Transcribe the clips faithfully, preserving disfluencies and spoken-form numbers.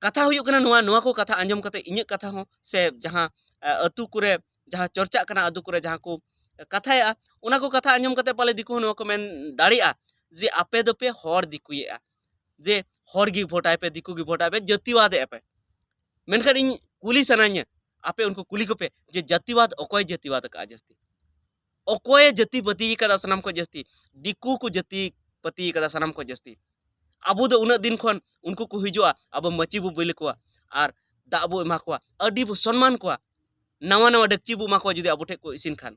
ᱠᱟᱛᱷᱟ ᱦᱩᱭᱩᱜ ᱠᱟᱱᱟ ᱱᱚᱣᱟ, ᱱᱚᱣᱟ ᱠᱚ ᱠᱟᱛᱷᱟ ᱟᱸᱡᱚᱢ ᱠᱟᱛᱮ ᱤᱧᱟᱹᱜ ᱠᱟᱛᱷᱟ ᱦᱚᱸ ᱥᱮ ᱡᱟᱦᱟᱸ, ᱮ, ᱟᱹᱛᱩ ᱠᱚᱨᱮ ᱡᱟᱦᱟᱸ ᱪᱚᱨᱪᱟᱜ ᱠᱟᱱᱟ, ᱟᱹᱛᱩ ᱠᱚᱨᱮ ᱡᱟᱦᱟᱸ ᱠᱚ ᱠᱟᱛᱷᱟᱭᱮᱜᱼᱟ, ᱚᱱᱟ ᱠᱚ ᱠᱟᱛᱷᱟ ᱟᱸᱡᱚᱢ ᱠᱟᱛᱮ ᱯᱟᱞᱮ ᱫᱤᱠᱩ ᱦᱚᱸ ᱱᱚᱣᱟ ᱠᱚ ᱢᱮᱱ ᱫᱟᱲᱮᱭᱟᱜᱼᱟ ᱡᱮ ᱟᱯᱮ ᱫᱚᱯᱮ ᱦᱚᱲ ᱫᱤᱠᱩᱭᱮᱜᱼᱟ, ᱡᱮ ᱦᱚᱲ ᱜᱮ ᱵᱷᱳᱴᱟᱭ ᱯᱮ, ᱫᱤᱠᱩ ᱜᱮ ᱵᱷᱳᱴᱟᱭ ᱯᱮ, ᱡᱟᱹᱛᱤᱣᱟᱫ ᱮᱜᱼᱟ ᱯᱮ᱾ ᱢᱮᱱᱠᱷᱟᱱ ᱤᱧ ᱠᱩᱞᱤ ᱥᱟᱱᱟᱧᱟ, ᱟᱯᱮ ᱩᱱᱠᱩ ᱠᱩᱞᱤ ᱠᱚᱯᱮ ᱡᱮ ᱡᱟᱹᱛᱤᱣᱟᱫ ᱚᱠᱚᱭ ᱡᱟᱹᱛᱤᱣᱟᱫ ᱟᱠᱟᱫᱼᱟ ᱡᱟᱹᱥᱛᱤ? ᱚᱠᱚᱭᱮ ᱡᱟᱹᱛᱤ ᱯᱟᱹᱛᱤ ᱟᱠᱟᱫᱟ ᱥᱟᱱᱟᱢ ᱠᱷᱚᱱ ᱡᱟᱹᱥᱛᱤ? ᱫᱤᱠᱩ ᱠᱚ ᱡᱟᱹᱛᱤ ᱯᱟᱹᱛᱤ ᱟᱠᱟᱫᱟ ᱥᱟᱱᱟᱢ ᱠᱷᱚᱱ ᱡᱟᱹᱥᱛᱤ᱾ ᱟᱵᱚ ᱫᱚ ᱩᱱᱟᱹᱜ ᱫᱤᱱ ᱠᱷᱚᱱ ᱩᱱᱠᱩ ᱠᱚ ᱦᱤᱡᱩᱜᱼᱟ, ᱟᱵᱚ ᱢᱟᱹᱪᱤ ᱵᱚ ᱵᱤᱞ ᱠᱚᱣᱟ ᱟᱨ ᱫᱟᱜ ᱵᱚ ᱮᱢᱟ ᱠᱚᱣᱟ, ᱟᱹᱰᱤ ᱵᱚ ᱥᱚᱱᱢᱟᱱ ᱠᱚᱣᱟ, ᱱᱟᱣᱟ ᱱᱟᱣᱟ ᱰᱮᱠᱪᱤ ᱵᱚ ᱮᱢᱟ ᱠᱚᱣᱟ ᱡᱩᱫᱤ ᱟᱵᱚ ᱴᱷᱮᱱ ᱠᱚ ᱤᱥᱤᱱ ᱠᱷᱟᱱ,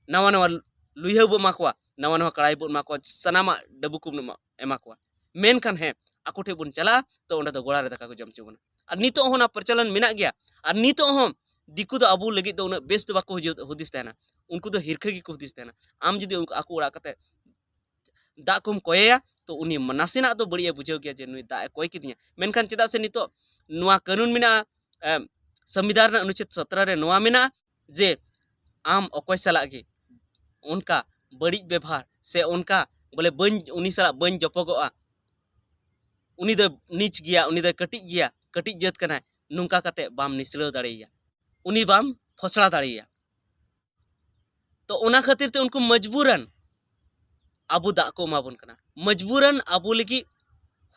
ᱱᱟᱣᱟ ᱱᱟᱣᱟ ᱞᱩᱭᱦᱟᱹ ᱵᱚ ᱮᱢᱟ ᱠᱚᱣᱟ, ᱱᱟᱣᱟ ᱱᱟᱣᱟ ᱠᱟᱲᱟᱭ ᱵᱚ ᱮᱢᱟ ᱠᱚᱣᱟ, ᱥᱟᱱᱟᱢᱟᱜ ᱰᱟᱹᱵᱩ ᱠᱚᱵᱚᱱ ᱮᱢᱟ, ᱮᱢᱟ ᱠᱚᱣᱟ᱾ ᱢᱮᱱᱠᱷᱟᱱ ᱦᱮᱸ, ᱟᱠᱚ ᱴᱷᱮᱱ ᱵᱚᱱ ᱪᱟᱞᱟᱜᱼᱟ ᱛᱚ ᱚᱸᱰᱮ ᱫᱚ ᱜᱚᱲᱟ ᱨᱮ ᱫᱟᱠᱟ ᱠᱚ ᱡᱚᱢ ᱦᱚᱪᱚ ᱵᱚᱱᱟ᱾ ᱟᱨ ᱱᱤᱛᱚᱜ ᱦᱚᱸ ᱚᱱᱟ ᱯᱨᱚᱪᱚᱞᱚᱱ ᱢᱮᱱᱟᱜ ᱜᱮᱭᱟ᱾ ᱟᱨ ᱱᱤᱛᱚᱜ ᱦᱚᱸ ᱫᱤᱠᱩ ᱫᱚ ᱟᱵᱚ ᱞᱟᱹᱜᱤᱫ ᱫᱚ ᱩᱱᱟᱹᱜ ᱵᱮᱥ ᱫᱚ ᱵᱟᱠᱚ ᱦᱩᱡᱩ-, ᱦᱩᱫᱤᱥ ᱛᱟᱦᱮᱱᱟ᱾ ᱩᱱᱠᱩ ᱫᱚ ᱦᱤᱨᱠᱷᱟᱹ ᱜᱮᱠᱚ ᱦᱩᱫᱤᱥ ᱛᱟᱦᱮᱱᱟ᱾ ᱟᱢ ᱡᱩᱫᱤ ᱩᱱᱠᱩ ᱟᱠᱚ ᱚᱲᱟᱜ ᱠᱟᱛᱮ ᱫᱟᱜ ᱠᱚᱢ ᱠᱚᱭᱮᱭᱟ ᱛᱚ ᱩᱱᱤ ᱱᱟᱥᱮᱱᱟᱜ ᱫᱚ ᱵᱟᱹᱲᱤᱡ ᱮ ᱵᱩᱡᱷᱟᱹᱣ ᱜᱮᱭᱟ ᱡᱮ ᱱᱩᱭ ᱫᱟᱜ ᱮ ᱠᱚᱭ ᱠᱤᱫᱤᱧᱟ᱾ ᱢᱮᱱᱠᱷᱟᱱ ᱪᱮᱫᱟᱜ ᱥᱮ ᱱᱤᱛᱚᱜ ᱱᱚᱣᱟ ᱠᱟᱹᱱᱩᱱ ᱢᱮᱱᱟᱜᱼᱟ, ᱮᱢ, ᱥᱚᱝᱵᱤᱫᱷᱟᱱ ᱨᱮᱱᱟᱜ ᱚᱱᱩᱪᱷᱮᱫ ᱥᱚᱛᱨᱚ ᱨᱮ ᱱᱚᱣᱟ ᱢᱮᱱᱟᱜᱼᱟ ᱡᱮ ᱟᱢ ᱚᱠᱚᱭ ᱥᱟᱞᱟᱜ ᱜᱮ ᱚᱱᱠᱟ ᱵᱟᱹᱲᱤᱡ ᱵᱮᱵᱷᱟᱨ ᱥᱮ ᱚᱱᱠᱟ ᱵᱚᱞᱮ ᱵᱟᱹᱧ, ᱩᱱᱤ ᱥᱟᱞᱟᱜ ᱵᱟᱹᱧ ᱡᱚᱯᱚᱜᱚᱜᱼᱟ, ᱩᱱᱤ ᱫᱚ ᱱᱤᱪ ᱜᱮᱭᱟ, ᱩᱱᱤ ᱫᱚ ᱠᱟᱹᱴᱤᱡ ᱜᱮᱭᱟ, ᱠᱟᱹᱴᱤᱡ ᱡᱟᱹᱛ ᱠᱟᱱᱟᱭ, ᱱᱚᱝᱠᱟ ᱠᱟᱛᱮ ᱵᱟᱢ ᱱᱤᱥᱲᱟᱹᱣ ᱫᱟᱲᱮᱭᱟᱭᱟ, ᱩᱱᱤ ᱵᱟᱢ ᱯᱷᱚᱥᱲᱟ ᱫᱟᱲᱮᱭᱟᱭᱟ᱾ ᱛᱚ ᱚᱱᱟ ᱠᱷᱟᱹᱛᱤᱨ ᱛᱮ ᱩᱱᱠᱩ ᱢᱚᱡᱽᱵᱩᱨᱟᱱ ᱟᱵᱚ ᱫᱟᱜ ᱠᱚ ᱮᱢᱟ ᱵᱚᱱ ᱠᱟᱱᱟ, ᱢᱚᱡᱽᱵᱩᱨᱟᱱ ᱟᱵᱚ ᱞᱟᱹᱜᱤᱫ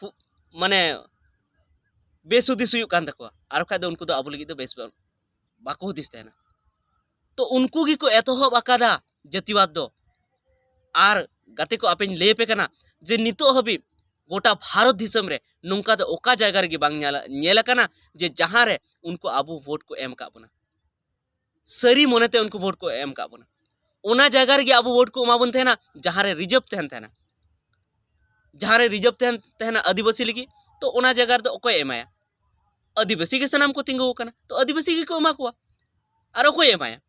ᱦᱩ-, ᱢᱟᱱᱮ ᱵᱮᱥ ᱦᱩᱫᱤᱥ ᱦᱩᱭᱩᱜ ᱠᱟᱱ ᱛᱟᱠᱚᱣᱟ, ᱟᱨ ᱵᱟᱠᱷᱟᱡ ᱫᱚ ᱩᱱᱠᱩ ᱫᱚ ᱟᱵᱚ ᱞᱟᱹᱜᱤᱫ ᱫᱚ ᱵᱮᱥ ᱵᱟ-, ᱵᱟᱠᱚ ᱦᱩᱫᱤᱥ ᱛᱟᱦᱮᱱᱟ᱾ ᱛᱚ ᱩᱱᱠᱩ ᱜᱮᱠᱚ ᱮᱛᱚᱦᱚᱵ ᱟᱠᱟᱫᱟ ᱡᱟᱹᱛᱤᱣᱟᱫ ᱫᱚ᱾ ᱟᱨ ᱜᱟᱛᱮ ᱠᱚ, ᱟᱯᱮᱧ ᱞᱟᱹᱭ ᱟᱯᱮ ᱠᱟᱱᱟ ᱡᱮ ᱱᱤᱛᱚᱜ ᱦᱟᱹᱵᱤᱡ ᱜᱚᱴᱟ ᱵᱷᱟᱨᱚᱛ ᱫᱤᱥᱚᱢ ᱨᱮ ᱱᱚᱝᱠᱟ ᱫᱚ ᱚᱠᱟ ᱡᱟᱭᱜᱟ ᱨᱮᱜᱮ ᱵᱟᱝ ᱧᱮᱞ, ᱧᱮᱞ ᱟᱠᱟᱱᱟ ᱡᱮ ᱡᱟᱦᱟᱸ ᱨᱮ ᱩᱱᱠᱩ ᱟᱵᱚ ᱵᱷᱳᱴ ᱠᱚ ᱮᱢ ᱟᱠᱟᱫ ᱵᱚᱱᱟ, ᱥᱟᱹᱨᱤ ᱢᱚᱱᱮᱛᱮ ᱩᱱᱠᱩ ᱵᱷᱳᱴ ᱠᱚ ᱮᱢ ᱟᱠᱟᱫ ᱵᱚᱱᱟ᱾ ᱚᱱᱟ ᱡᱟᱭᱜᱟ ᱨᱮᱜᱮ ᱟᱵᱚ ᱵᱷᱳᱴ ᱠᱚ ᱮᱢᱟ ᱵᱚᱱ ᱛᱟᱦᱮᱱᱟ ᱡᱟᱦᱟᱸ ᱨᱮ ᱨᱤᱡᱟᱨᱵᱷ ᱛᱟᱦᱮᱱ ᱛᱟᱦᱮᱱᱟ, ᱡᱟᱦᱟᱸ ᱨᱮ ᱨᱤᱡᱟᱨᱵᱷ ᱛᱟᱦᱮᱱ ᱛᱟᱦᱮᱱᱟ ᱟᱹᱫᱤᱵᱟᱹᱥᱤ ᱞᱟᱹᱜᱤᱫ, ᱛᱚ ᱚᱱᱟ ᱡᱟᱭᱜᱟ ᱨᱮᱫᱚ ᱚᱠᱚᱭᱮ ᱮᱢᱟᱭᱟ? ᱟᱹᱫᱤᱵᱟᱹᱥᱤ ᱜᱮ ᱥᱟᱱᱟᱢ ᱠᱚ ᱛᱤᱸᱜᱩ ᱟᱠᱟᱱᱟ, ᱛᱚ ᱟᱹᱫᱤᱵᱟᱹᱥᱤ ᱜᱮᱠᱚ ᱮᱢᱟ ᱠᱚᱣᱟ᱾ ᱟᱨ ᱚᱠᱚᱭᱮ ᱮᱢᱟᱭᱟ?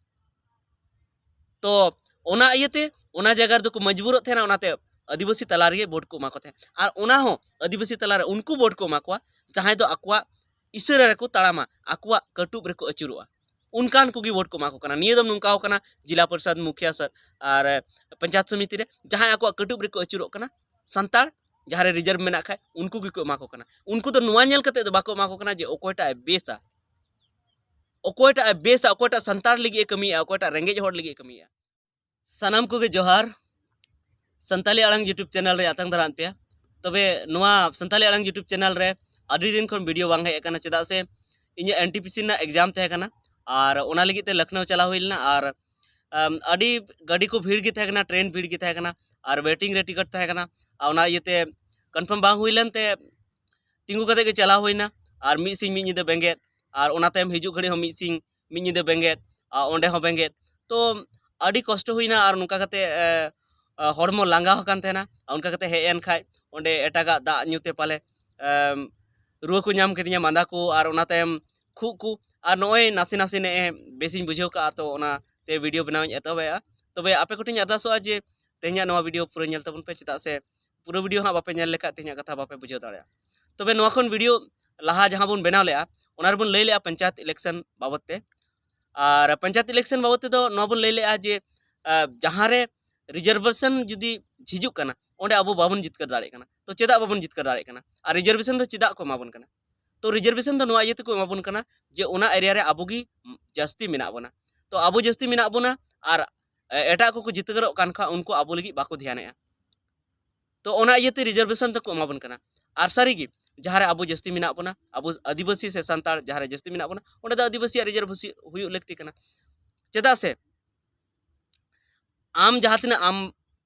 ᱛᱚ ᱚᱱᱟ ᱤᱭᱟᱹᱛᱮ ᱚᱱᱟ ᱡᱟᱭᱜᱟ ᱨᱮᱫᱚ ᱠᱚ ᱢᱚᱡᱽᱵᱩᱨᱚᱜ ᱛᱟᱦᱮᱱᱟ, ᱚᱱᱟᱛᱮ ᱟᱹᱫᱤᱵᱟᱹᱥᱤ ᱛᱟᱞᱟ ᱨᱮᱜᱮ ᱵᱷᱳᱴ ᱠᱚ ᱮᱢᱟ ᱠᱚ ᱛᱟᱦᱮᱸᱫ᱾ ᱟᱨ ᱚᱱᱟ ᱦᱚᱸ ᱟᱹᱫᱤᱵᱟᱹᱥᱤ ᱛᱟᱞᱟ ᱨᱮ ᱩᱱᱠᱩ ᱵᱷᱳᱴ ᱠᱚ ᱮᱢᱟ ᱠᱚᱣᱟ ᱡᱟᱦᱟᱸᱭ ᱫᱚ ᱟᱠᱚᱣᱟᱜ ᱤᱥᱟᱹᱨᱟ ᱨᱮᱠᱚ ᱛᱟᱲᱟᱢᱟ, ᱟᱠᱚᱣᱟᱜ ᱠᱟᱹᱴᱩᱵ ᱨᱮᱠᱚ ᱟᱹᱪᱩᱨᱚᱜᱼᱟ, ᱚᱱᱠᱟᱱ ᱠᱚᱜᱮ ᱵᱷᱳᱴ ᱠᱚ ᱮᱢᱟ ᱠᱚ ᱠᱟᱱᱟ᱾ ᱱᱤᱭᱟᱹ ᱫᱚ ᱱᱚᱝᱠᱟ ᱠᱟᱱᱟ ᱡᱮᱞᱟ ᱯᱚᱨᱤᱥᱚᱫ ᱢᱩᱠᱷᱤᱭᱟᱹ ᱥᱚᱨ-, ᱟᱨ ᱯᱚᱧᱪᱟᱭᱮᱛ ᱥᱚᱢᱤᱛᱤ ᱨᱮ ᱡᱟᱦᱟᱸᱭ ᱟᱠᱚᱣᱟᱜ ᱠᱟᱹᱴᱩᱵ ᱨᱮᱠᱚ ᱟᱹᱪᱩᱨᱚᱜ ᱠᱟᱱᱟ ᱥᱟᱱᱛᱟᱲ, ᱡᱟᱦᱟᱸ ᱨᱮ ᱨᱤᱡᱟᱨᱵᱷ ᱢᱮᱱᱟᱜ ᱠᱷᱟᱡ, ᱩᱱᱠᱩ ᱜᱮᱠᱚ ᱮᱢᱟ ᱠᱚ ᱠᱟᱱᱟ᱾ ᱩᱱᱠᱩ ᱫᱚ ᱱᱚᱣᱟ ᱧᱮᱞ ᱠᱟᱛᱮ ᱫᱚ ᱵᱟᱠᱚ ᱮᱢᱟ ᱠᱚ ᱠᱟᱱᱟ ᱡᱮ ᱚᱠᱚᱭᱴᱟᱜ ᱮ ᱵᱮᱥᱟ, ᱚᱠᱚᱭᱴᱟᱜ ᱮ ᱵᱮᱥᱟ, ᱚᱠᱚᱭᱴᱟᱜ ᱥᱟᱱᱛᱟᱲ ᱞᱟᱹᱜᱤᱫ ᱮ ᱠᱟᱹᱢᱤᱭᱟ, ᱚᱠᱚᱭᱴᱟᱜ ᱨᱮᱸᱜᱮᱡ ᱦᱚᱲ ᱞᱟᱹᱜᱤᱫ ᱮ ᱠᱟᱹᱢᱤᱭᱟ᱾ ᱥᱟᱱᱟᱢ ᱠᱚᱜᱮ ᱡᱚᱦᱟᱨ᱾ ᱥᱟᱱᱛᱟᱞᱤ ᱟᱲᱟᱝ YouTube ᱪᱮᱱᱮᱞ ᱨᱮ ᱟᱛᱟᱝ ᱫᱟᱨᱟᱢ ᱯᱮᱭᱟ᱾ ᱛᱚᱵᱮ ᱱᱚᱣᱟ ᱥᱟᱱᱛᱟᱞᱤ ᱟᱲᱟᱝ YouTube ᱪᱮᱱᱮᱞ ᱨᱮ ᱟᱹᱰᱤ ᱫᱤᱱ ᱠᱷᱚᱱ ᱵᱷᱤᱰᱤᱭᱳ ᱵᱟᱝ ᱦᱮᱡ ᱟᱠᱟᱱᱟ, ᱪᱮᱫᱟᱜ ᱥᱮ ᱤᱧᱟᱹᱜ NTPC ᱨᱮᱱᱟᱜ ᱮᱠᱡᱟᱢ ᱛᱟᱦᱮᱸ ᱠᱟᱱᱟ, ᱟᱨ ᱚᱱᱟ ᱞᱟᱹᱜᱤᱫ ᱛᱮ ᱞᱚᱠᱷᱱᱳ ᱪᱟᱞᱟᱣ ᱦᱩᱭ ᱞᱮᱱᱟ, ᱟᱨ ᱟᱢ, ᱟᱹᱰᱤ ᱜᱟᱹᱰᱤ ᱠᱚ ᱵᱷᱤᱲ ᱜᱮ ᱛᱟᱦᱮᱸ ᱠᱟᱱᱟ, ᱴᱨᱮᱱ ᱵᱷᱤᱲ ᱜᱮ ᱛᱟᱦᱮᱸ ᱠᱟᱱᱟ, ᱟᱨ ᱣᱮᱴᱤᱝ ᱨᱮ ᱴᱤᱠᱤᱴ ᱛᱟᱦᱮᱸ ᱠᱟᱱᱟ, ᱟᱨ ᱚᱱᱟ ᱤᱭᱟᱹᱛᱮ ᱠᱚᱱᱯᱷᱟᱨᱢ ᱵᱟᱝ ᱦᱩᱭ ᱞᱮᱱᱛᱮ ᱛᱤᱸᱜᱩ ᱠᱟᱛᱮ ᱜᱮ ᱪᱟᱞᱟᱣ ᱦᱩᱭᱱᱟ, ᱟᱨ ᱢᱤᱫ ᱥᱤᱧ ᱢᱤᱫ ᱧᱤᱫᱟᱹ ᱵᱮᱸᱜᱮᱫ, ᱟᱨ ᱚᱱᱟ ᱛᱟᱭᱚᱢ ᱦᱤᱡᱩᱜ ᱜᱷᱟᱹᱲᱤᱡ ᱦᱚᱸ ᱢᱤᱫ ᱥᱤᱧ ᱢᱤᱫ ᱧᱤᱫᱟᱹ ᱵᱮᱸᱜᱮᱫ, ᱟᱨ ᱚᱸᱰᱮ ᱦᱚᱸ ᱵᱮᱸᱜᱮᱫ᱾ ᱛᱚ ᱟᱹᱰᱤ ᱠᱚᱥᱴᱚ ᱦᱩᱭᱱᱟ, ᱟᱨ ᱱᱚᱝᱠᱟ ᱠᱟᱛᱮ ᱮ, ᱮ, ᱦᱚᱲᱢᱚ ᱞᱟᱸᱜᱟ ᱟᱠᱟᱱ ᱛᱟᱦᱮᱱᱟ᱾ ᱟᱨ ᱚᱱᱠᱟ ᱠᱟᱛᱮ ᱦᱮᱡ ᱮᱱ ᱠᱷᱟᱡ ᱚᱸᱰᱮ ᱮᱴᱟᱜᱟᱜ ᱫᱟᱜ ᱧᱩ ᱛᱮ ᱯᱟᱞᱮ ᱮᱢ, ᱨᱩᱣᱟᱹ ᱠᱚ ᱧᱟᱢ ᱠᱮᱫᱤᱧᱟ, ᱢᱟᱸᱫᱟ ᱠᱚ, ᱟᱨ ᱚᱱᱟ ᱛᱟᱭᱚᱢ ᱠᱷᱩᱜ ᱠᱚ, ᱟᱨ ᱱᱚᱜᱼᱚᱭ ᱱᱟᱥᱮ ᱱᱟᱥᱮ ᱱᱮᱜᱼᱮ ᱵᱮᱥᱤᱧ ᱵᱩᱡᱷᱟᱹᱣ ᱠᱟᱜᱼᱟ, ᱛᱚ ᱚᱱᱟᱛᱮ ᱵᱷᱤᱰᱤᱭᱳ ᱵᱮᱱᱟᱣᱤᱧ ᱮᱛᱚᱦᱚᱵᱮᱜᱼᱟ᱾ ᱛᱚᱵᱮ ᱟᱯᱮ ᱠᱚᱴᱷᱮᱱ ᱤᱧ ᱟᱨᱫᱟᱥᱚᱜᱼᱟ ᱡᱮ ᱛᱮᱦᱮᱧᱟᱜ ᱱᱚᱣᱟ ᱵᱷᱤᱰᱤᱭᱳ ᱯᱩᱨᱟᱹ ᱧᱮᱞ ᱛᱟᱵᱚᱱ ᱯᱮ, ᱪᱮᱫᱟᱜ ᱥᱮ ᱯᱩᱨᱟᱹ ᱵᱷᱤᱰᱤᱭᱳ ᱦᱟᱸᱜ ᱵᱟᱯᱮ ᱧᱮᱞ ᱞᱮᱠᱷᱟᱡ ᱛᱮᱦᱮᱧᱟᱜ ᱠᱟᱛᱷᱟ ᱵᱟᱯᱮ ᱵᱩᱡᱷᱟᱹᱣ ᱫᱟᱲᱮᱭᱟᱜᱼᱟ᱾ ᱛᱚᱵᱮ ᱱᱚᱣᱟ ᱠᱷᱚᱱ ᱵᱷᱤᱰᱤᱭᱳ ᱞᱟᱦᱟ ᱡᱟᱦᱟᱸ ᱵᱚᱱ ᱵᱮᱱᱟᱣ ᱞᱮᱜᱼᱟ, ᱚᱱᱟ ᱨᱮᱵᱚᱱ ᱞᱟᱹᱭ ᱞᱮᱜᱼᱟ ᱯᱚᱧᱪᱟᱭᱮᱛ ᱤᱞᱮᱠᱥᱚᱱ ᱵᱟᱵᱚᱫ ᱛᱮ᱾ ᱟᱨ ᱯᱚᱧᱪᱟᱭᱮᱛ ᱤᱞᱮᱠᱥᱚᱱ ᱵᱟᱵᱚᱫ ᱛᱮᱫᱚ ᱱᱚᱣᱟ ᱵᱚᱱ ᱞᱟᱹᱭ ᱞᱮᱜᱼᱟ ᱡᱮ, ᱟ, ᱡᱟᱦᱟᱸ ᱨᱮ ᱨᱤᱡᱟᱨᱵᱷᱮᱥᱚᱱ ᱡᱩᱫᱤ ᱦᱤᱡᱩᱜ ᱠᱟᱱᱟ, ᱚᱸᱰᱮ ᱟᱵᱚ ᱵᱟᱵᱚᱱ ᱡᱤᱛᱠᱟᱹᱨ ᱫᱟᱲᱮᱭᱟᱜ ᱠᱟᱱᱟ᱾ ᱛᱚ ᱪᱮᱫᱟᱜ ᱵᱟᱵᱚᱱ ᱡᱤᱛᱠᱟᱹᱨ ᱫᱟᱲᱮᱭᱟᱜ ᱠᱟᱱᱟ? ᱟᱨ ᱨᱤᱡᱟᱨᱵᱷᱮᱥᱚᱱ ᱫᱚ ᱪᱮᱫᱟᱜ ᱠᱚ ᱮᱢᱟ ᱵᱚᱱ ᱠᱟᱱᱟ? ᱛᱚ ᱨᱤᱡᱟᱨᱵᱷᱮᱥᱚᱱ ᱫᱚ ᱱᱚᱣᱟ ᱤᱭᱟᱹ ᱛᱮᱠᱚ ᱮᱢᱟ ᱵᱚᱱ ᱠᱟᱱᱟ ᱡᱮ ᱚᱱᱟ ᱮᱨᱤᱭᱟ ᱨᱮ ᱟᱵᱚ ᱜᱮ ᱡᱟᱹᱥᱛᱤ ᱢᱮᱱᱟᱜ ᱵᱚᱱᱟ᱾ ᱛᱚ ᱟᱵᱚ ᱡᱟᱹᱥᱛᱤ ᱢᱮᱱᱟᱜ ᱵᱚᱱᱟ, ᱟᱨ ᱮ, ᱮᱴᱟᱜ ᱠᱚᱠᱚ ᱡᱤᱛᱠᱟᱹᱨᱚᱜ ᱠᱟᱱ ᱠᱷᱟᱱ ᱩᱱᱠᱩ ᱟᱵᱚ ᱞᱟᱹᱜᱤᱫ ᱵᱟᱠᱚ ᱫᱷᱮᱭᱟᱱᱮᱜᱼᱟ᱾ ᱛᱚ ᱚᱱᱟ ᱤᱭᱟᱹᱛᱮ ᱨᱤᱡᱟᱨᱵᱷᱮᱥᱚᱱ ᱫᱚᱠᱚ ᱮᱢᱟ ᱵᱚᱱ ᱠᱟᱱᱟ᱾ ᱟᱨ ᱥᱟᱹᱨᱤᱜᱮ, ᱡᱟᱦᱟᱸ ᱨᱮ ᱟᱵᱚ ᱡᱟᱹᱥᱛᱤ ᱢᱮᱱᱟᱜ ᱵᱚᱱᱟ, ᱟᱵᱚ ᱟᱹᱫᱤᱵᱟᱹᱥᱤ ᱥᱮ ᱥᱟᱱᱛᱟᱲ ᱡᱟᱦᱟᱸ ᱨᱮ ᱡᱟᱹᱥᱛᱤ ᱢᱮᱱᱟᱜ ᱵᱚᱱᱟ, ᱚᱸᱰᱮ ᱫᱚ ᱟᱹᱫᱤᱵᱟᱹᱥᱤᱭᱟᱜ ᱨᱤᱡᱟᱨᱵᱷ ᱦᱩᱭᱩᱜ ᱞᱟᱹᱠᱛᱤ ᱠᱟᱱᱟ᱾ ᱪᱮᱫᱟᱜ ᱥᱮ ᱟᱢ ᱡᱟᱦᱟᱸ ᱛᱤᱱᱟᱹᱜ ᱟᱢ,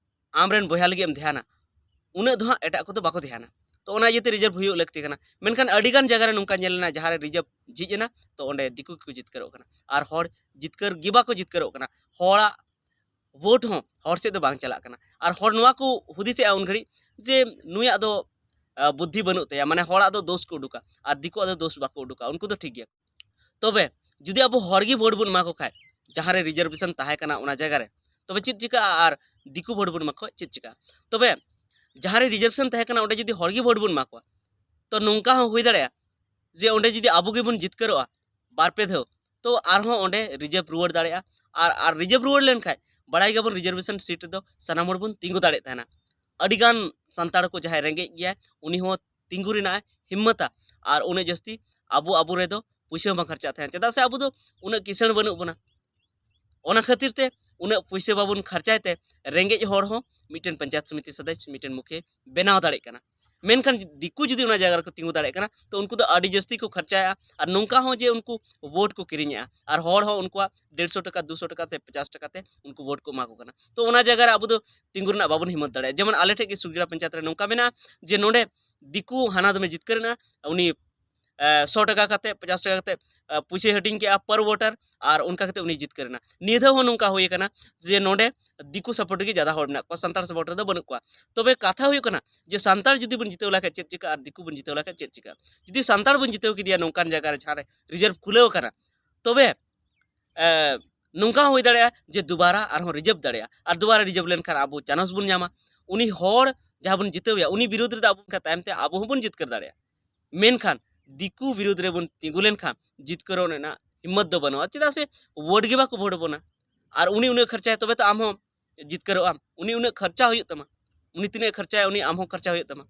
ᱟᱢᱨᱮᱱ ᱵᱚᱭᱦᱟ ᱞᱟᱹᱜᱤᱫ ᱮᱢ ᱫᱷᱮᱭᱟᱱᱟ, ᱩᱱᱟᱹᱜ ᱫᱚ ᱦᱟᱸᱜ ᱮᱴᱟᱜ ᱠᱚᱫᱚ ᱵᱟᱠᱚ ᱫᱷᱮᱭᱟᱱᱟ᱾ ᱛᱚ ᱚᱱᱟ ᱤᱭᱟᱹᱛᱮ ᱨᱤᱡᱟᱨᱵᱷ ᱦᱩᱭᱩᱜ ᱞᱟᱹᱠᱛᱤ ᱠᱟᱱᱟ᱾ ᱢᱮᱱᱠᱷᱟᱱ ᱟᱹᱰᱤᱜᱟᱱ ᱡᱟᱭᱜᱟ ᱨᱮ ᱱᱚᱝᱠᱟ ᱧᱮᱞ ᱞᱮᱱᱟ, ᱡᱟᱦᱟᱸ ᱨᱮ ᱨᱤᱡᱟᱨᱵᱷ ᱡᱷᱤᱡ ᱮᱱᱟ, ᱛᱚ ᱚᱸᱰᱮ ᱫᱤᱠᱩ ᱜᱮᱠᱚ ᱡᱤᱛᱠᱟᱹᱨᱚᱜ ᱠᱟᱱᱟ, ᱟᱨ ᱦᱚᱲ ᱡᱤᱛᱠᱟᱹᱨ ᱜᱮ ᱵᱟᱠᱚ ᱡᱤᱛᱠᱟᱹᱨᱚᱜ ᱠᱟᱱᱟ᱾ ᱦᱚᱲᱟᱜ ᱵᱷᱳᱴ ᱦᱚᱸ ᱦᱚᱲ ᱥᱮᱫ ᱫᱚ ᱵᱟᱝ ᱪᱟᱞᱟᱜ ᱠᱟᱱᱟ᱾ ᱟᱨ ᱦᱚᱲ ᱱᱚᱣᱟ ᱠᱚ ᱦᱩᱫᱤᱥᱮᱜᱼᱟ ᱩᱱ ᱜᱷᱟᱹᱲᱤᱡ ᱡᱮ ᱱᱩᱭᱟᱜ ᱫᱚ, ᱟ, ᱵᱩᱫᱽᱫᱷᱤ ᱵᱟᱹᱱᱩᱜ ᱛᱟᱭᱟ, ᱢᱟᱱᱮ ᱦᱚᱲᱟᱜ ᱫᱚ ᱫᱳᱥ ᱠᱚ ᱩᱰᱩᱠᱟ ᱟᱨ ᱫᱤᱠᱩᱣᱟᱜ ᱫᱚ ᱫᱳᱥ ᱵᱟᱠᱚ ᱩᱰᱩᱠᱟ, ᱩᱱᱠᱩ ᱫᱚ ᱴᱷᱤᱠ ᱜᱮᱭᱟ᱾ ᱛᱚᱵᱮ ᱡᱩᱫᱤ ᱟᱵᱚ ᱦᱚᱲ ᱜᱮ ᱵᱷᱳᱴ ᱵᱚᱱ ᱮᱢᱟ ᱠᱚ ᱠᱷᱟᱡ, ᱡᱟᱦᱟᱸ ᱨᱮ ᱨᱤᱡᱟᱨᱵᱷᱮᱥᱚᱱ ᱛᱟᱦᱮᱸ ᱠᱟᱱᱟ ᱚᱱᱟ ᱡᱟᱭᱜᱟ ᱨᱮ, ᱛᱚᱵᱮ ᱪᱮᱫ ᱪᱤᱠᱟᱹᱜᱼᱟ? ᱟᱨ ᱫᱤᱠᱩ ᱵᱷᱳᱴ ᱵᱚᱱ ᱮᱢᱟ ᱠᱚ ᱠᱷᱟᱡ ᱪᱮᱫ ᱪᱤᱠᱟᱹᱜᱼᱟ? ᱛᱚᱵᱮ ᱡᱟᱦᱟᱸ ᱨᱮ ᱨᱤᱡᱟᱨᱵᱷᱮᱥᱚᱱ ᱛᱟᱦᱮᱸ ᱠᱟᱱᱟ ᱚᱸᱰᱮ ᱡᱩᱫᱤ ᱦᱚᱲ ᱜᱮ ᱵᱷᱳᱴ ᱵᱚᱱ ᱮᱢᱟ ᱠᱚᱣᱟ, ᱛᱚ ᱱᱚᱝᱠᱟ ᱦᱚᱸ ᱦᱩᱭ ᱫᱟᱲᱮᱭᱟᱜᱼᱟ ᱡᱮ ᱚᱸᱰᱮ ᱡᱩᱫᱤ ᱟᱵᱚ ᱜᱮᱵᱚᱱ ᱡᱤᱛᱠᱟᱹᱨᱚᱜᱼᱟ ᱵᱟᱨ ᱯᱮ ᱫᱷᱟᱣ, ᱛᱚ ᱟᱨᱦᱚᱸ ᱚᱸᱰᱮ ᱨᱤᱡᱟᱨᱵᱷ ᱨᱩᱣᱟᱹᱲ ᱫᱟᱲᱮᱭᱟᱜᱼᱟ᱾ ᱟᱨ, ᱟᱨ ᱨᱤᱡᱟᱨᱵᱷ ᱨᱩᱣᱟᱹᱲ ᱞᱮᱱᱠᱷᱟᱡ ᱵᱟᱲᱟᱭ ᱜᱮᱭᱟᱵᱚᱱ ᱨᱤᱡᱟᱨᱵᱷᱮᱥᱚᱱ ᱥᱤᱴ ᱨᱮᱫᱚ ᱥᱟᱱᱟᱢ ᱦᱚᱲ ᱵᱚᱱ ᱛᱤᱸᱜᱩ ᱫᱟᱲᱮᱭᱟᱜ ᱛᱟᱦᱮᱱᱟ᱾ ᱟᱹᱰᱤᱜᱟᱱ ᱥᱟᱱᱛᱟᱲ ᱠᱚ ᱡᱟᱦᱟᱸᱭ ᱨᱮᱸᱜᱮᱡ ᱜᱮᱭᱟᱭ, ᱩᱱᱤ ᱦᱚᱸ ᱛᱤᱸᱜᱩ ᱨᱮᱱᱟᱜ ᱮ ᱦᱤᱢᱢᱟᱹᱛᱟ᱾ ᱟᱨ ᱩᱱᱟᱹᱜ ᱡᱟᱹᱥᱛᱤ ᱟᱵᱚ ᱟᱵᱚ ᱨᱮᱫᱚ ᱯᱩᱭᱥᱟᱹ ᱦᱚᱸ ᱵᱟᱝ ᱠᱷᱚᱨᱪᱟᱜ ᱛᱟᱦᱮᱸᱫ, ᱪᱮᱫᱟᱜ ᱥᱮ ᱟᱵᱚ ᱫᱚ ᱩᱱᱟᱹᱜ ᱠᱤᱥᱟᱹᱬ ᱵᱟᱹᱱᱩᱜ ᱵᱚᱱᱟ᱾ ᱚᱱᱟ ᱠᱷᱟᱹᱛᱤᱨ ᱛᱮ ᱩᱱᱟᱹᱜ ᱯᱩᱭᱥᱟᱹ ᱵᱟᱵᱚᱱ ᱠᱷᱚᱨᱪᱟᱭ ᱛᱮ ᱨᱮᱸᱜᱮᱡ ᱦᱚᱲ ᱦᱚᱸ ᱢᱤᱫᱴᱮᱱ ᱯᱚᱧᱪᱟᱭᱮᱛ ᱥᱚᱢᱤᱛᱤ ᱥᱚᱫᱚᱥᱥᱚ, ᱢᱤᱫᱴᱮᱱ ᱢᱩᱠᱷᱤᱭᱟᱹ ᱵᱮᱱᱟᱣ ᱫᱟᱲᱮᱭᱟᱜ ᱠᱟᱱᱟ᱾ ᱢᱮᱱᱠᱷᱟᱱ ᱫᱤᱠᱩ ᱡᱩᱫᱤ ᱚᱱᱟ ᱡᱟᱭᱜᱟ ᱨᱮᱠᱚ ᱛᱤᱸᱜᱩ ᱫᱟᱲᱮᱭᱟᱜ ᱠᱟᱱᱟ, ᱛᱚ ᱩᱱᱠᱩ ᱫᱚ ᱟᱹᱰᱤ ᱡᱟᱹᱥᱛᱤ ᱠᱚ ᱠᱷᱚᱨᱪᱟᱭᱟ᱾ ᱟᱨ ᱱᱚᱝᱠᱟ ᱦᱚᱸ ᱡᱮ ᱩᱱᱠᱩ ᱵᱷᱳᱴ ᱠᱚ ᱠᱤᱨᱤᱧᱮᱜᱼᱟ, ᱟᱨ ᱦᱚᱲ ᱦᱚᱸ ᱩᱱᱠᱩᱣᱟᱜ ᱰᱮᱲᱥᱚ ᱴᱟᱠᱟ, ᱫᱩᱥᱚ ᱴᱟᱠᱟ ᱥᱮ ᱯᱚᱪᱟᱥ ᱴᱟᱠᱟ ᱛᱮ ᱩᱱᱠᱩ ᱵᱷᱳᱴ ᱠᱚ ᱮᱢᱟ ᱠᱚ ᱠᱟᱱᱟ᱾ ᱛᱚ ᱚᱱᱟ ᱡᱟᱭᱜᱟ ᱨᱮ ᱟᱵᱚ ᱫᱚ ᱛᱤᱸᱜᱩ ᱨᱮᱱᱟᱜ ᱵᱟᱵᱚᱱ ᱦᱤᱢᱢᱚᱛ ᱫᱟᱲᱮᱭᱟᱜᱼᱟ᱾ ᱡᱮᱢᱚᱱ ᱟᱞᱮ ᱴᱷᱮᱡ ᱜᱮ ᱥᱩᱜᱤᱨᱟ ᱯᱚᱧᱪᱟᱭᱮᱛ ᱨᱮ ᱱᱚᱝᱠᱟ ᱢᱮᱱᱟᱜᱼᱟ ᱡᱮ ᱱᱚᱰᱮ ᱫᱤᱠᱩ ᱦᱟᱱᱟ ᱫᱚᱢᱮ ᱡᱤᱛᱠᱟᱹᱨ ᱮᱱᱟ, ᱩᱱᱤ ᱮ, ᱥᱚ ᱴᱟᱠᱟ ᱠᱟᱛᱮ, ᱯᱚᱪᱟᱥ ᱴᱟᱠᱟ ᱠᱟᱛᱮ, ᱮ, ᱯᱩᱭᱥᱟᱹᱭ ᱦᱟᱹᱴᱤᱧ ᱠᱮᱜᱼᱟ per voter, ᱟᱨ ᱚᱱᱠᱟ ᱠᱟᱛᱮ ᱩᱱᱤ ᱡᱤᱛᱠᱟᱹᱨ ᱮᱱᱟ᱾ ᱱᱤᱭᱟᱹ ᱫᱷᱟᱣ ᱦᱚᱸ ᱱᱚᱝᱠᱟ ᱦᱩᱭ ᱟᱠᱟᱱᱟ ᱡᱮ ᱱᱚᱰᱮ ᱫᱤᱠᱩ support ᱨᱮᱜᱮ ᱡᱟᱫᱟ ᱦᱚᱲ ᱢᱮᱱᱟᱜ ᱠᱚᱣᱟ, ᱥᱟᱱᱛᱟᱲ support ᱨᱮᱫᱚ ᱵᱟᱹᱱᱩᱜ ᱠᱚᱣᱟ᱾ ᱛᱚᱵᱮ ᱠᱟᱛᱷᱟ ᱦᱩᱭᱩᱜ ᱠᱟᱱᱟ ᱡᱮ ᱥᱟᱱᱛᱟᱲ ᱡᱩᱫᱤ ᱵᱚᱱ ᱡᱤᱛᱟᱹᱣ ᱞᱮᱠᱷᱟᱡ ᱪᱮᱫ ᱪᱤᱠᱟᱹᱜᱼᱟ ᱟᱨ ᱫᱤᱠᱩ ᱵᱚᱱ ᱡᱤᱛᱟᱹᱣ ᱞᱮᱠᱷᱟᱡ ᱪᱮᱫ ᱪᱤᱠᱟᱹᱜᱼᱟ? ᱡᱩᱫᱤ ᱥᱟᱱᱛᱟᱲ ᱵᱚᱱ ᱡᱤᱛᱟᱹᱣ ᱠᱮᱫᱮᱭᱟ ᱱᱚᱝᱠᱟᱱ ᱡᱟᱭᱜᱟ ᱨᱮ ᱡᱟᱦᱟᱸ ᱨᱮ reserve ᱠᱷᱩᱞᱟᱹᱣ ᱟᱠᱟᱱᱟ, ᱛᱚᱵᱮ ᱮ, ᱱᱚᱝᱠᱟ ᱦᱚᱸ ᱦᱩᱭ ᱫᱟᱲᱮᱭᱟᱜᱼᱟ ᱡᱮ ᱫᱩᱵᱟᱨᱟ ᱟᱨᱦᱚᱸ reserve ᱫᱟᱲᱮᱭᱟᱜᱼᱟ, ᱟᱨ ᱫᱩᱵᱟᱨᱟ reserve ᱞᱮᱱᱠᱷᱟᱱ ᱟᱵᱚ chance ᱵᱚᱱ ᱧᱟᱢᱟ᱾ ᱩᱱᱤ ᱦᱚᱲ ᱡᱟᱦᱟᱸ ᱵᱚᱱ ᱡᱤᱛᱟᱹᱣᱮᱭᱟ, ᱩᱱᱤ ᱵᱤᱨᱩᱫᱽ ᱨᱮᱫᱚ ᱟᱵᱚ ᱚᱱᱠᱟ ᱛᱟᱭᱚᱢ ᱛᱮ ᱟᱵᱚ ᱦᱚᱸᱵᱚᱱ ᱡᱤᱛᱠᱟᱹᱨ ᱫᱟᱲᱮᱭᱟᱜᱼᱟ᱾ ᱢᱮᱱᱠᱷᱟᱱ ᱫᱤᱠᱩ ᱵᱤᱨᱩᱫᱽ ᱨᱮᱵᱚᱱ ᱛᱤᱸᱜᱩ ᱞᱮᱱᱠᱷᱟᱱ ᱡᱤᱛᱠᱟᱹᱨᱚᱜ ᱨᱮᱱᱟᱜ ᱦᱤᱢᱢᱚᱛ ᱫᱚ ᱵᱟᱹᱱᱩᱜᱼᱟ, ᱪᱮᱫᱟᱜ ᱥᱮ vote ᱜᱮ ᱵᱟᱠᱚ vote ᱟᱵᱚᱱᱟ᱾ ᱟᱨ ᱩᱱᱤ ᱩᱱᱟᱹᱜ ᱠᱷᱚᱨᱪᱟᱭᱟ, ᱛᱚᱵᱮ ᱛᱚ ᱟᱢ ᱦᱚᱸ ᱡᱤᱛᱠᱟᱹᱨᱚᱜ ᱟᱢ᱾ ᱩᱱᱤ ᱩᱱᱟᱹᱜ ᱠᱷᱚᱨᱪᱟ ᱦᱩᱭᱩᱜ ᱛᱟᱢᱟ, ᱩᱱᱤ ᱛᱤᱱᱟᱹᱜ ᱠᱷᱚᱨᱪᱟᱭᱟ, ᱩᱱᱤ ᱟᱢ ᱦᱚᱸ ᱠᱷᱚᱨᱪᱟ ᱦᱩᱭᱩᱜ ᱛᱟᱢᱟ᱾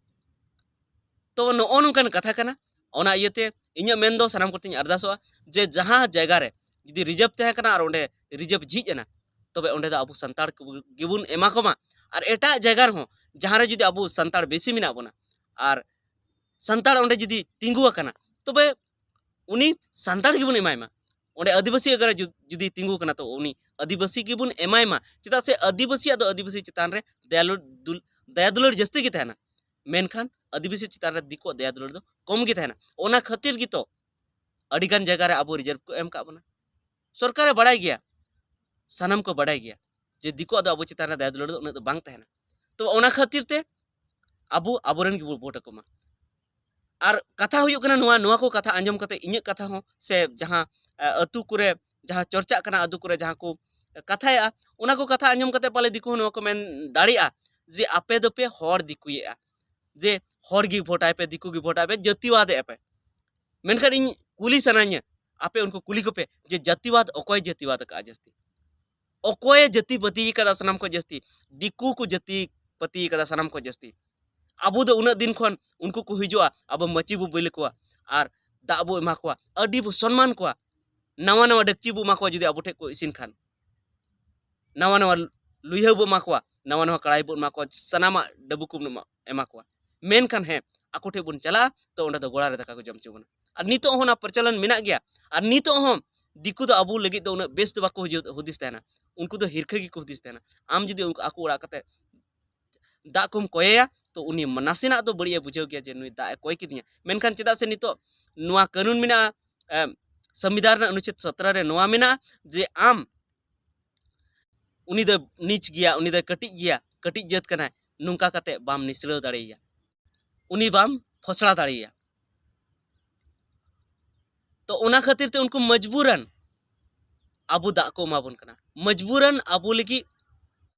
ᱛᱚ ᱱᱚᱜᱼᱚ ᱱᱚᱝᱠᱟᱱ ᱠᱟᱛᱷᱟ ᱠᱟᱱᱟ᱾ ᱚᱱᱟ ᱤᱭᱟᱹᱛᱮ ᱤᱧᱟᱹᱜ ᱢᱮᱱ ᱫᱚ ᱥᱟᱱᱟᱢ ᱠᱚᱴᱷᱮᱱ ᱤᱧ ᱟᱨᱫᱟᱥᱚᱜᱼᱟ ᱡᱮ ᱡᱟᱦᱟᱸ ᱡᱟᱭᱜᱟ ᱨᱮ ᱡᱩᱫᱤ reserve ᱛᱟᱦᱮᱸ ᱠᱟᱱᱟ ᱟᱨ ᱚᱸᱰᱮ reserve ᱡᱷᱤᱡ ᱮᱱᱟ, ᱛᱚᱵᱮ ᱚᱸᱰᱮ ᱫᱚ ᱟᱵᱚ ᱥᱟᱱᱛᱟᱲ ᱠᱚ ᱜᱮᱵᱚᱱ ᱮᱢᱟ ᱠᱚᱢᱟ᱾ ᱟᱨ ᱮᱴᱟᱜ ᱡᱟᱭᱜᱟ ᱨᱮᱦᱚᱸ ᱡᱟᱦᱟᱸ ᱨᱮ ᱡᱩᱫᱤ ᱟᱵᱚ ᱥᱟᱱᱛᱟᱲ ᱵᱮᱥᱤ ᱢᱮᱱᱟᱜ ᱵᱚᱱᱟ ᱟᱨ ᱥᱟᱱᱛᱟᱲ ᱚᱸᱰᱮ ᱡᱩᱫᱤ ᱛᱤᱸᱜᱩ ᱟᱠᱟᱱᱟ, ᱛᱚᱵᱮ ᱩᱱᱤ ᱥᱟᱱᱛᱟᱲ ᱜᱮᱵᱚᱱ ᱮᱢᱟᱭ ᱢᱟ᱾ ᱚᱸᱰᱮ ᱟᱹᱫᱤᱵᱟᱹᱥᱤ ᱟᱜᱟᱨ ᱡᱩ-, ᱡᱩᱫᱤ ᱛᱤᱸᱜᱩ ᱟᱠᱟᱱᱟ, ᱛᱚ ᱩᱱᱤ ᱟᱹᱫᱤᱵᱟᱹᱥᱤ ᱜᱮᱵᱚᱱ ᱮᱢᱟᱭ ᱢᱟ, ᱪᱮᱫᱟᱜ ᱥᱮ ᱟᱹᱫᱤᱵᱟᱹᱥᱤᱭᱟᱜ ᱫᱚ ᱟᱹᱫᱤᱵᱟᱹᱥᱤ ᱪᱮᱛᱟᱱ ᱨᱮ ᱫᱟᱭᱟ ᱞᱩ-, ᱫᱩᱞ-, ᱫᱟᱭᱟ ᱫᱩᱞᱟᱹᱲ ᱡᱟᱹᱥᱛᱤ ᱜᱮ ᱛᱟᱦᱮᱱᱟ᱾ ᱢᱮᱱᱠᱷᱟᱱ ᱟᱹᱫᱤᱵᱟᱹᱥᱤ ᱪᱮᱛᱟᱱ ᱨᱮ ᱫᱤᱠᱩᱣᱟᱜ ᱫᱟᱭᱟ ᱫᱩᱞᱟᱹᱲ ᱫᱚ ᱠᱚᱢ ᱜᱮ ᱛᱟᱦᱮᱱᱟ᱾ ᱚᱱᱟ ᱠᱷᱟᱹᱛᱤᱨ ᱜᱮᱛᱚ ᱟᱹᱰᱤᱜᱟᱱ ᱡᱟᱭᱜᱟ ᱨᱮ ᱟᱵᱚ reserve ᱠᱚ ᱮᱢ ᱠᱟᱜ ᱵᱚᱱᱟ᱾ ᱥᱚᱨᱠᱟᱨᱮ ᱵᱟᱲᱟᱭ ᱜᱮᱭᱟ, ᱥᱟᱱᱟᱢ ᱠᱚ ᱵᱟᱲᱟᱭ ᱜᱮᱭᱟ ᱡᱮ ᱫᱤᱠᱩᱣᱟᱜ ᱫᱚ ᱟᱵᱚ ᱪᱮᱛᱟᱱ ᱨᱮ ᱫᱟᱭᱟ ᱫᱩᱞᱟᱹᱲ ᱫᱚ ᱩᱱᱟᱹᱜ ᱫᱚ ᱵᱟᱝ ᱛᱟᱦᱮᱱᱟ᱾ ᱛᱚ ᱚᱱᱟ ᱠᱷᱟᱹᱛᱤᱨ ᱛᱮ ᱟᱵᱚ ᱟᱵᱚᱨᱮᱱ ᱜᱮᱵᱚ vote ᱟᱠᱚ ᱢᱟ᱾ ᱟᱨ ᱠᱟᱛᱷᱟ ᱦᱩᱭᱩᱜ ᱠᱟᱱᱟ ᱱᱚᱣᱟ, ᱱᱚᱣᱟ ᱠᱚ ᱠᱟᱛᱷᱟ ᱟᱸᱡᱚᱢ ᱠᱟᱛᱮ ᱤᱧᱟᱹᱜ ᱠᱟᱛᱷᱟ ᱦᱚᱸ ᱥᱮ ᱡᱟᱦᱟᱸ, ᱮ, ᱟᱹᱛᱩ ᱠᱚᱨᱮ ᱡᱟᱦᱟᱸ ᱪᱚᱨᱪᱟᱜ ᱠᱟᱱᱟ, ᱟᱹᱛᱩ ᱠᱚᱨᱮ ᱡᱟᱦᱟᱸ ᱠᱚ ᱠᱟᱛᱷᱟᱭᱮᱜᱼᱟ, ᱚᱱᱟ ᱠᱚ ᱠᱟᱛᱷᱟ ᱟᱸᱡᱚᱢ ᱠᱟᱛᱮ ᱯᱟᱞᱮ ᱫᱤᱠᱩ ᱦᱚᱸ ᱱᱚᱣᱟ ᱠᱚ ᱢᱮᱱ ᱫᱟᱲᱮᱭᱟᱜᱼᱟ ᱡᱮ ᱟᱯᱮ ᱫᱚᱯᱮ ᱦᱚᱲ ᱫᱤᱠᱩᱭᱮᱜᱼᱟ, ᱡᱮ ᱦᱚᱲ ᱜᱮ vote ᱟᱭ ᱯᱮ, ᱫᱤᱠᱩ ᱜᱮ vote ᱟᱭ ᱯᱮ, ᱡᱟᱹᱛᱤᱣᱟᱫ ᱮᱜᱼᱟ ᱯᱮ᱾ ᱢᱮᱱᱠᱷᱟᱱ ᱤᱧ ᱠᱩᱞᱤ ᱥᱟᱱᱟᱧᱟ, ᱟᱯᱮ ᱩᱱᱠᱩ ᱠᱩᱞᱤ ᱠᱚᱯᱮ ᱡᱮ ᱡᱟᱹᱛᱤᱣᱟᱫ ᱚᱠᱚᱭ ᱡᱟᱹᱛᱤᱣᱟᱫ ᱟᱠᱟᱫᱼᱟ ᱡᱟᱹᱥᱛᱤ? ᱚᱠᱚᱭᱮ ᱡᱟᱹᱛᱤ ᱯᱟᱹᱛᱤ ᱟᱠᱟᱫᱟ ᱥᱟᱱᱟᱢ ᱠᱷᱚᱱ ᱡᱟᱹᱥᱛᱤ? ᱫᱤᱠᱩ ᱠᱚ ᱡᱟᱹᱛᱤ ᱯᱟᱹᱛᱤ ᱠᱟᱫᱟ ᱥᱟᱱᱟᱢ ᱠᱷᱚᱱ ᱡᱟᱹᱥᱛᱤ᱾ ᱟᱵᱚ ᱫᱚ ᱩᱱᱟᱹᱜ ᱫᱤᱱ ᱠᱷᱚᱱ ᱩᱱᱠᱩ ᱠᱚ ᱦᱤᱡᱩᱜᱼᱟ, ᱟᱵᱚ ᱢᱟᱹᱪᱤ ᱵᱚ ᱵᱤᱞ ᱠᱚᱣᱟ ᱟᱨ ᱫᱟᱜ ᱵᱚ ᱮᱢᱟ ᱠᱚᱣᱟ, ᱟᱹᱰᱤ ᱵᱚ ᱥᱚᱱᱢᱟᱱ ᱠᱚᱣᱟ᱾ ᱱᱟᱣᱟ ᱱᱟᱣᱟ ᱰᱮᱠᱪᱤ ᱵᱚ ᱮᱢᱟ ᱠᱚᱣᱟ ᱡᱩᱫᱤ ᱟᱵᱚ ᱴᱷᱮᱱ ᱠᱚ ᱤᱥᱤᱱ ᱠᱷᱟᱱ, ᱱᱟᱣᱟ ᱱᱟᱣᱟ ᱞᱩᱭᱦᱟᱹ ᱵᱚ ᱮᱢᱟ ᱠᱚᱣᱟ, ᱱᱟᱣᱟ ᱱᱟᱣᱟ ᱠᱟᱲᱟᱭ ᱵᱚ ᱮᱢᱟ ᱠᱚᱣᱟ, ᱥᱟᱱᱟᱢᱟᱜ ᱰᱟᱹᱵᱩ ᱠᱚᱵᱚᱱ ᱮᱢᱟ, ᱮᱢᱟ ᱠᱚᱣᱟ᱾ ᱢᱮᱱᱠᱷᱟᱱ ᱦᱮᱸ, ᱟᱠᱚ ᱴᱷᱮᱱ ᱵᱚᱱ ᱪᱟᱞᱟᱜᱼᱟ ᱛᱚ ᱚᱸᱰᱮ ᱫᱚ ᱜᱚᱲᱟ ᱨᱮ ᱫᱟᱠᱟ ᱠᱚ ᱡᱚᱢ ᱦᱚᱪᱚ ᱵᱚᱱᱟ᱾ ᱟᱨ ᱱᱤᱛᱚᱜ ᱦᱚᱸ ᱚᱱᱟ ᱯᱨᱚᱪᱚᱞᱚᱱ ᱢᱮᱱᱟᱜ ᱜᱮᱭᱟ᱾ ᱟᱨ ᱱᱤᱛᱚᱜ ᱦᱚᱸ ᱫᱤᱠᱩ ᱫᱚ ᱟᱵᱚ ᱞᱟᱹᱜᱤᱫ ᱫᱚ ᱩᱱᱟᱹᱜ ᱵᱮᱥ ᱫᱚ ᱵᱟᱠᱚ ᱦᱩᱡᱩ-, ᱦᱩᱫᱤᱥ ᱛᱟᱦᱮᱱᱟ᱾ ᱩᱱᱠᱩ ᱫᱚ ᱦᱤᱨᱠᱷᱟᱹ ᱜᱮᱠᱚ ᱦᱩᱫᱤᱥ ᱛᱟᱦᱮᱱᱟ᱾ ᱟᱢ ᱡᱩᱫᱤ ᱩᱱᱠᱩ ᱟᱠᱚ ᱚᱲᱟᱜ ᱠᱟᱛᱮ ᱫᱟᱜ ᱠᱚᱢ ᱠᱚᱭᱮᱭᱟ ᱛᱚ ᱩᱱᱤ ᱱᱟᱥᱮᱱᱟᱜ ᱫᱚ ᱵᱟᱹᱲᱤᱡ ᱮ ᱵᱩᱡᱷᱟᱹᱣ ᱜᱮᱭᱟ ᱡᱮ ᱱᱩᱭ ᱫᱟᱜ ᱮ ᱠᱚᱭ ᱠᱤᱫᱤᱧᱟ᱾ ᱢᱮᱱᱠᱷᱟᱱ ᱪᱮᱫᱟᱜ ᱥᱮ ᱱᱤᱛᱚᱜ ᱱᱚᱣᱟ ᱠᱟᱹᱱᱩᱱ ᱢᱮᱱᱟᱜᱼᱟ, ᱮᱢ, ᱥᱚᱝᱵᱤᱫᱷᱟᱱ ᱨᱮᱱᱟᱜ ᱚᱱᱩᱪᱷᱮᱫ ᱥᱚᱛᱨᱚ ᱨᱮ ᱱᱚᱣᱟ ᱢᱮᱱᱟᱜᱼᱟ ᱡᱮ ᱟᱢ ᱩᱱᱤ ᱫᱚᱭ ᱱᱤᱪ ᱜᱮᱭᱟ, ᱩᱱᱤ ᱫᱚᱭ ᱠᱟᱹᱴᱤᱡ ᱜᱮᱭᱟ, ᱠᱟᱹᱴᱤᱡ ᱡᱟᱹᱛ ᱠᱟᱱᱟᱭ, ᱱᱚᱝᱠᱟ ᱠᱟᱛᱮ ᱵᱟᱢ ᱱᱤᱥᱲᱟᱹᱣ ᱫᱟᱲᱮᱭᱟᱭᱟ, ᱩᱱᱤ ᱵᱟᱢ ᱯᱷᱚᱥᱲᱟ ᱫᱟᱲᱮᱭᱟᱭᱟ᱾ ᱛᱚ ᱚᱱᱟ ᱠᱷᱟᱹᱛᱤᱨ ᱛᱮ ᱩᱱᱠᱩ ᱢᱚᱡᱽᱵᱩᱨᱟᱱ ᱟᱵᱚ ᱫᱟᱜ ᱠᱚ ᱮᱢᱟ ᱵᱚᱱ ᱠᱟᱱᱟ, ᱢᱚᱡᱽᱵᱩᱨᱟᱱ ᱟᱵᱚ ᱞᱟᱹᱜᱤᱫ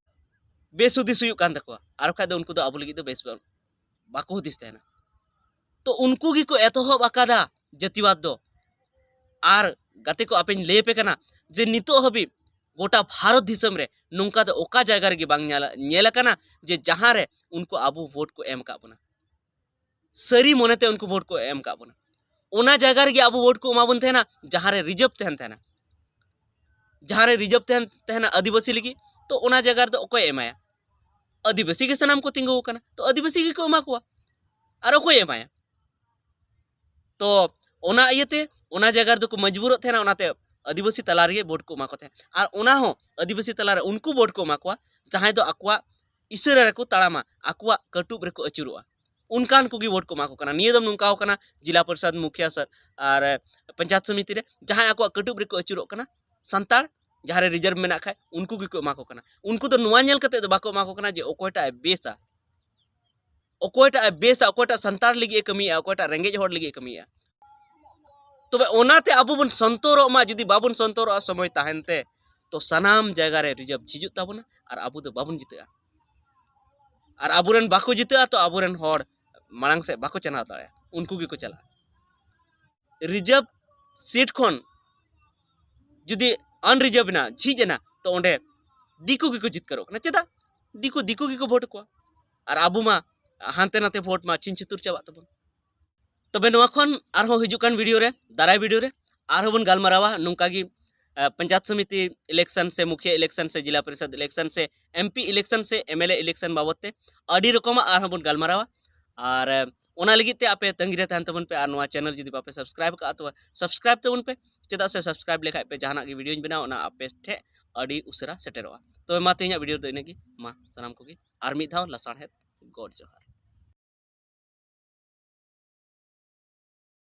ᱵᱮᱥ ᱦᱩᱫᱤᱥ ᱦᱩᱭᱩᱜ ᱠᱟᱱ ᱛᱟᱠᱚᱣᱟ, ᱟᱨ ᱵᱟᱠᱷᱟᱡ ᱫᱚ ᱩᱱᱠᱩ ᱫᱚ ᱟᱵᱚ ᱞᱟᱹᱜᱤᱫ ᱫᱚ ᱵᱮᱥ ᱵᱟ-, ᱵᱟᱠᱚ ᱦᱩᱫᱤᱥ ᱛᱟᱦᱮᱱᱟ᱾ ᱛᱚ ᱩᱱᱠᱩ ᱜᱮᱠᱚ ᱮᱛᱚᱦᱚᱵ ᱟᱠᱟᱫᱟ ᱡᱟᱹᱛᱤᱣᱟᱫ ᱫᱚ᱾ ᱟᱨ ᱜᱟᱛᱮ ᱠᱚ, ᱟᱯᱮᱧ ᱞᱟᱹᱭ ᱟᱯᱮ ᱠᱟᱱᱟ ᱡᱮ ᱱᱤᱛᱚᱜ ᱦᱟᱹᱵᱤᱡ ᱜᱚᱴᱟ ᱵᱷᱟᱨᱚᱛ ᱫᱤᱥᱚᱢ ᱨᱮ ᱱᱚᱝᱠᱟ ᱫᱚ ᱚᱠᱟ ᱡᱟᱭᱜᱟ ᱨᱮᱜᱮ ᱵᱟᱝ ᱧᱮᱞ, ᱧᱮᱞ ᱟᱠᱟᱱᱟ ᱡᱮ ᱡᱟᱦᱟᱸ ᱨᱮ ᱩᱱᱠᱩ ᱟᱵᱚ ᱵᱷᱳᱴ ᱠᱚ ᱮᱢ ᱟᱠᱟᱫ ᱵᱚᱱᱟ, ᱥᱟᱹᱨᱤ ᱢᱚᱱᱮᱛᱮ ᱩᱱᱠᱩ ᱵᱷᱳᱴ ᱠᱚ ᱮᱢ ᱟᱠᱟᱫ ᱵᱚᱱᱟ᱾ ᱚᱱᱟ ᱡᱟᱭᱜᱟ ᱨᱮᱜᱮ ᱟᱵᱚ ᱵᱷᱳᱴ ᱠᱚ ᱮᱢᱟ ᱵᱚᱱ ᱛᱟᱦᱮᱱᱟ ᱡᱟᱦᱟᱸ ᱨᱮ ᱨᱤᱡᱟᱹᱵᱷ ᱛᱟᱦᱮᱱ ᱛᱟᱦᱮᱱᱟ, ᱡᱟᱦᱟᱸ ᱨᱮ ᱨᱤᱡᱟᱹᱵᱷ ᱛᱟᱦᱮᱱ ᱛᱟᱦᱮᱱᱟ ᱟᱹᱫᱤᱵᱟᱹᱥᱤ ᱞᱟᱹᱜᱤᱫ, ᱛᱚ ᱚᱱᱟ ᱡᱟᱭᱜᱟ ᱨᱮᱫᱚ ᱚᱠᱚᱭᱮ ᱮᱢᱟᱭᱟ? ᱟᱹᱫᱤᱵᱟᱹᱥᱤ ᱜᱮ ᱥᱟᱱᱟᱢ ᱠᱚ ᱛᱤᱸᱜᱩ ᱟᱠᱟᱱᱟ, ᱛᱚ ᱟᱹᱫᱤᱵᱟᱹᱥᱤ ᱜᱮᱠᱚ ᱮᱢᱟ ᱠᱚᱣᱟ᱾ ᱟᱨ ᱚᱠᱚᱭᱮ ᱮᱢᱟᱭᱟ? ᱛᱚ ᱚᱱᱟ ᱤᱭᱟᱹᱛᱮ ᱚᱱᱟ ᱡᱟᱭᱜᱟ ᱨᱮᱫᱚ ᱠᱚ ᱢᱚᱡᱽᱵᱩᱨᱚᱜ ᱛᱟᱦᱮᱱᱟ, ᱚᱱᱟᱛᱮ ᱟᱹᱫᱤᱵᱟᱹᱥᱤ ᱛᱟᱞᱟ ᱨᱮᱜᱮ ᱵᱷᱳᱴ ᱠᱚ ᱮᱢᱟ ᱠᱚ ᱛᱟᱦᱮᱸᱫ᱾ ᱟᱨ ᱚᱱᱟ ᱦᱚᱸ ᱟᱹᱫᱤᱵᱟᱹᱥᱤ ᱛᱟᱞᱟ ᱨᱮ ᱩᱱᱠᱩ ᱵᱷᱳᱴ ᱠᱚ ᱮᱢᱟ ᱠᱚᱣᱟ ᱡᱟᱦᱟᱸᱭ ᱫᱚ ᱟᱠᱚᱣᱟᱜ ᱤᱥᱟᱹᱨᱟ ᱨᱮᱠᱚ ᱛᱟᱲᱟᱢᱟ, ᱟᱠᱚᱣᱟᱜ ᱠᱟᱹᱴᱩᱵ ᱨᱮᱠᱚ ᱟᱹᱪᱩᱨᱚᱜᱼᱟ, ᱚᱱᱠᱟᱱ ᱠᱚᱜᱮ ᱵᱷᱳᱴ ᱠᱚ ᱮᱢᱟ ᱠᱚ ᱠᱟᱱᱟ᱾ ᱱᱤᱭᱟᱹ ᱫᱚ ᱱᱚᱝᱠᱟ ᱠᱟᱱᱟ, ᱡᱤᱞᱟ ᱯᱚᱨᱤᱥᱚᱫ ᱢᱩᱠᱷᱤᱭᱟᱹ ᱥᱚᱨ-, ᱟᱨ ᱯᱚᱧᱪᱟᱭᱮᱛ ᱥᱚᱢᱤᱛᱤ ᱨᱮ ᱡᱟᱦᱟᱸᱭ ᱟᱠᱚᱣᱟᱜ ᱠᱟᱹᱴᱩᱵ ᱨᱮᱠᱚ ᱟᱹᱪᱩᱨᱚᱜ ᱠᱟᱱᱟ, ᱥᱟᱱᱛᱟᱲ ᱡᱟᱦᱟᱸ ᱨᱮ ᱨᱤᱡᱟᱨᱵᱷ ᱢᱮᱱᱟᱜ ᱠᱷᱟᱡ ᱩᱱᱠᱩ ᱜᱮᱠᱚ ᱮᱢᱟ ᱠᱚ ᱠᱟᱱᱟ᱾ ᱩᱱᱠᱩ ᱫᱚ ᱱᱚᱣᱟ ᱧᱮᱞ ᱠᱟᱛᱮ ᱫᱚ ᱵᱟᱠᱚ ᱮᱢᱟ ᱠᱚ ᱠᱟᱱᱟ ᱡᱮ ᱚᱠᱚᱭᱴᱟᱜ ᱮ ᱵᱮᱥᱟ, ᱚᱠᱚᱭᱴᱟᱜ ᱮ ᱵᱮᱥᱟ, ᱚᱠᱚᱭᱴᱟᱜ ᱥᱟᱱᱛᱟᱲ ᱞᱟᱹᱜᱤᱫ ᱮ ᱠᱟᱹᱢᱤᱭᱮᱫᱼᱟ, ᱚᱠᱚᱭᱴᱟᱜ ᱨᱮᱸᱜᱮᱡ ᱦᱚᱲ ᱞᱟᱹᱜᱤᱫ ᱮ ᱠᱟᱹᱢᱤᱭᱮᱫᱼᱟ᱾ ᱛᱚᱵᱮ ᱚᱱᱟᱛᱮ ᱟᱵᱚ ᱵᱚᱱ ᱥᱚᱱᱛᱚᱨᱚᱜ ᱢᱟ᱾ ᱡᱩᱫᱤ ᱵᱟᱵᱚᱱ ᱥᱚᱱᱛᱚᱨᱚᱜᱼᱟ ᱥᱚᱢᱚᱭ ᱛᱟᱦᱮᱱ ᱛᱮ, ᱛᱚ ᱥᱟᱱᱟᱢ ᱡᱟᱭᱜᱟ ᱨᱮ ᱨᱤᱡᱟᱨᱵᱷ ᱡᱷᱤᱡᱩᱜ ᱛᱟᱵᱚᱱᱟ ᱟᱨ ᱟᱵᱚ ᱫᱚ ᱵᱟᱵᱚᱱ ᱡᱤᱛᱟᱹᱜᱼᱟ᱾ ᱟᱨ ᱟᱵᱚᱨᱮᱱ ᱵᱟᱠᱚ ᱡᱤᱛᱟᱹᱜᱼᱟ ᱛᱚ ᱟᱵᱚᱨᱮᱱ ᱦᱚᱲ ᱢᱟᱲᱟᱝ ᱥᱮᱫ ᱵᱟᱠᱚ ᱪᱟᱞᱟᱣ ᱫᱟᱲᱮᱭᱟᱜᱼᱟ, ᱩᱱᱠᱩ ᱜᱮᱠᱚ ᱪᱟᱞᱟᱜᱼᱟ᱾ ᱨᱤᱡᱟᱨᱵᱷ ᱥᱤᱴ ᱠᱷᱚᱱ ᱡᱩᱫᱤ ᱟᱱᱨᱤᱡᱟᱨᱵᱷ ᱮᱱᱟ, ᱡᱷᱤᱡ ᱮᱱᱟ, ᱛᱚ ᱚᱸᱰᱮ ᱫᱤᱠᱩ ᱜᱮᱠᱚ ᱡᱤᱛᱠᱟᱹᱨᱚᱜ ᱠᱟᱱᱟ᱾ ᱪᱮᱫᱟᱜ? ᱫᱤᱠᱩ, ᱫᱤᱠᱩ ᱜᱮᱠᱚ ᱵᱷᱳᱴ ᱠᱚᱣᱟ᱾ ᱟᱨ ᱟᱵᱚ ᱢᱟ ᱦᱟᱱᱛᱮ ᱱᱟᱛᱮ ᱵᱷᱳᱴ ᱢᱟ ᱪᱷᱤᱝ ᱪᱷᱤᱛᱩᱨ ᱪᱟᱵᱟᱜ ᱛᱟᱵᱚᱱ᱾ ᱛᱚᱵᱮ ᱱᱚᱣᱟ ᱠᱷᱚᱱ ᱟᱨᱦᱚᱸ ᱦᱤᱡᱩᱜ ᱠᱟᱱ ᱵᱷᱤᱰᱤᱭᱳ ᱨᱮ, ᱫᱟᱨᱟᱭ ᱵᱷᱤᱰᱤᱭᱳ ᱨᱮ ᱟᱨᱦᱚᱸ ᱵᱚᱱ ᱜᱟᱞᱢᱟᱨᱟᱣᱟ ᱱᱚᱝᱠᱟ ᱜᱮ, ᱟᱸ, ᱯᱚᱧᱪᱟᱭᱮᱛ ᱥᱚᱢᱤᱛᱤ ᱤᱞᱮᱠᱥᱚᱱ ᱥᱮ ᱢᱩᱠᱷᱤᱭᱟᱹ ᱤᱞᱮᱠᱥᱚᱱ ᱥᱮ ᱡᱤᱞᱟ ᱯᱚᱨᱤᱥᱚᱫ ᱤᱞᱮᱠᱥᱚᱱ ᱥᱮ ᱮᱢᱯᱤ ᱤᱞᱮᱠᱥᱚᱱ ᱥᱮ ᱮᱢᱮᱞᱮ ᱤᱞᱮᱠᱥᱚᱱ ᱵᱟᱵᱚᱫ ᱛᱮ ᱟᱹᱰᱤ ᱨᱚᱠᱚᱢᱟᱜ ᱟᱨᱦᱚᱸ ᱵᱚᱱ ᱜᱟᱞᱢᱟᱨᱟᱣᱟ᱾ ᱟᱨ, ᱟᱸ, ᱚᱱᱟ ᱞᱟᱹᱜᱤᱫ ᱛᱮ ᱟᱯᱮ ᱛᱟᱺᱜᱤ ᱨᱮ ᱛᱟᱦᱮᱱ ᱛᱟᱵᱚᱱ ᱯᱮ᱾ ᱟᱨ ᱱᱚᱣᱟ ᱪᱮᱱᱮᱞ ᱡᱩᱫᱤ ᱵᱟᱯᱮ ᱥᱟᱵᱥᱠᱨᱟᱭᱤᱵ ᱟᱠᱟᱫᱼᱟ, ᱛᱚᱵᱮ ᱥᱟᱵᱥᱠᱨᱟᱭᱤᱵ ᱛᱟᱵᱚᱱ ᱯᱮ, ᱪᱮᱫᱟᱜ ᱥᱮ ᱥᱟᱵᱥᱠᱨᱟᱭᱤᱵ ᱞᱮᱠᱷᱟᱡ ᱯᱮ ᱡᱟᱦᱟᱱᱟᱜ ᱜᱮ ᱵᱷᱤᱰᱤᱭᱳᱧ ᱵᱮᱱᱟᱣ, ᱚᱱᱟ ᱟᱯᱮ ᱴᱷᱮᱱ ᱟᱹᱰᱤ ᱩᱥᱟᱹᱨᱟ ᱥᱮᱴᱮᱨᱚᱜᱼᱟ᱾ ᱛᱚᱵᱮ ᱢᱟ ᱛᱮᱦᱮᱧᱟᱜ ᱵᱷᱤᱰᱤᱭᱳ ᱫᱚ ᱤᱱᱟᱹᱜᱮ᱾ ᱢᱟ ᱥᱟᱱᱟᱢ ᱠᱚᱜᱮ ᱟᱨ ᱢᱤᱫ ᱫᱷᱟᱣ ᱞᱟᱥᱟᱲᱦᱮᱫ ᱜᱚᱰ ᱡᱚᱦᱟᱨ᱾